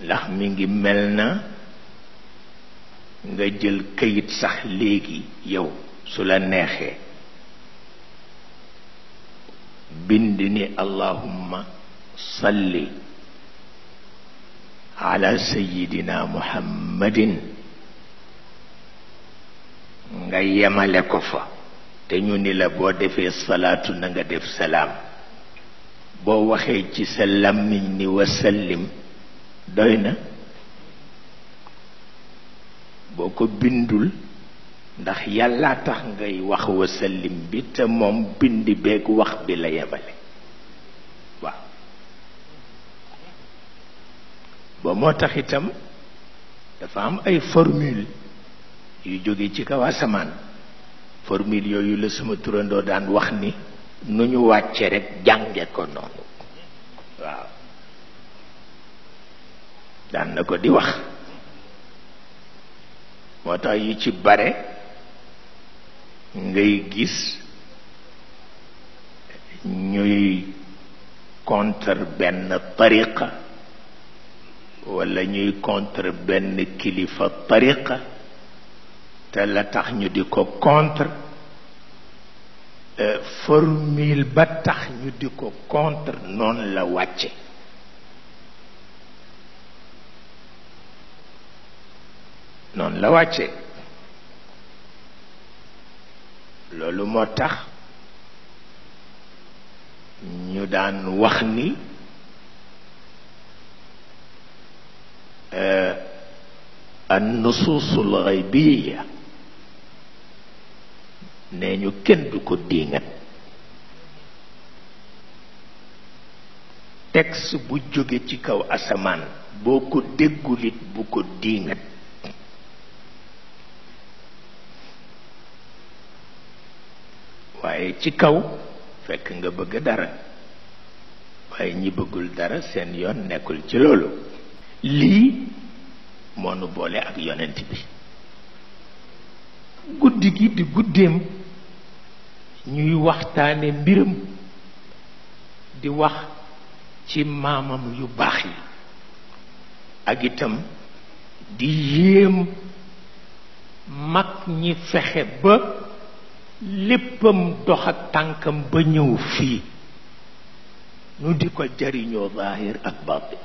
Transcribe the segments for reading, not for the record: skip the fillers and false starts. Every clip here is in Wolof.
ndax mi ngi mel na nga jël këyit sax léegi yow su la neexee bind ni allahumma salli ala sayyidina muhammadin nga yemale ko fa te ñu ni la boo defee salaatu na nga def salaam boo waxee ci sa làmmiñ ni wasallim doy na boo ko bindul ndax yàlla tax ngay wax wasallim bi te moom bind beeg wax bi la yemale waaw ba moo tax itam dafa am ay formule yu jóge ci kaw asamaan formule yooyu la sama turandoo daan wax ni nu ñu wàcce rek jànge ko noonu waaw daan na ko di wax moo tax yu ci bare ngay gis ñuy contre benn tariqa wala ñuy contre benn kilifa tariqa te la tax ñu di ko contre formule ba tax ñu di ko contre noonu la wàcce noonu la wàcce loolu moo tax ñu daan wax ni an-nusuusul ghaybiyya nee ñu kenn du ko diingat texte bu jóge ci kaw asamaan boo ko déggulit bu ko diingat waaye ci kaw fekk nga bëgg dara waaye ñi bëggul dara seen yoon nekkul ci loolu lii moo nu boole ak yonent bi guddi gi di guddeem ñuy waxtaane mbiram di wax ci maamam yu baax yi ak itam di yéem mag ñi fexe ba léppam dox ak tànkam ba ñëw fii nu di ko jariñoo zaahir ak baatin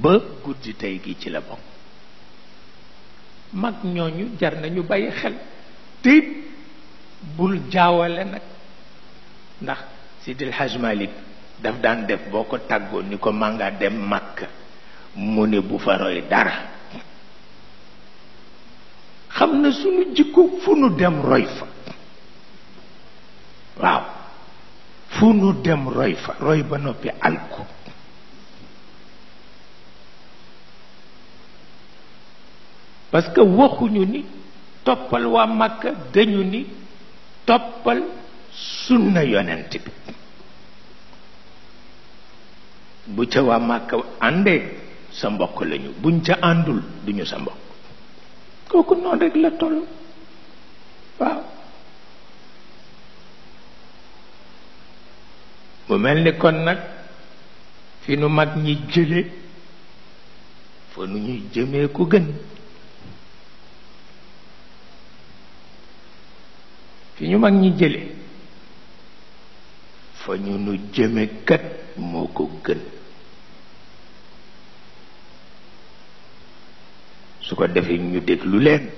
ba guddi tey gi ci la bokk mag ñooñu jar nañu bàyyi xel te bul jaawale nag ndax Sidil Hajj Malik daf daan def boo ko tàggoo ni ko màngaa dem Makka mu ne bu fa roy dara xam na sunu jikko fu nu dem roy fa waaw fu nu dem roy fa roy ba noppi alko parce que waxuñu ni toppal waa Makka dañu ni toppal sunna yonent bi bu ca waa Makka àndee sa mbokk lañu buñ ca àndul duñu sa mbokk kooku noonu rek la toll waaw mu mel ni kon nag fi nu mag ñi jële fa nu ñuy jëmee ku gën fi ñu mag ñi jële fa ñu nu jëme kat moo ko gën su ko defee ñu déglu leen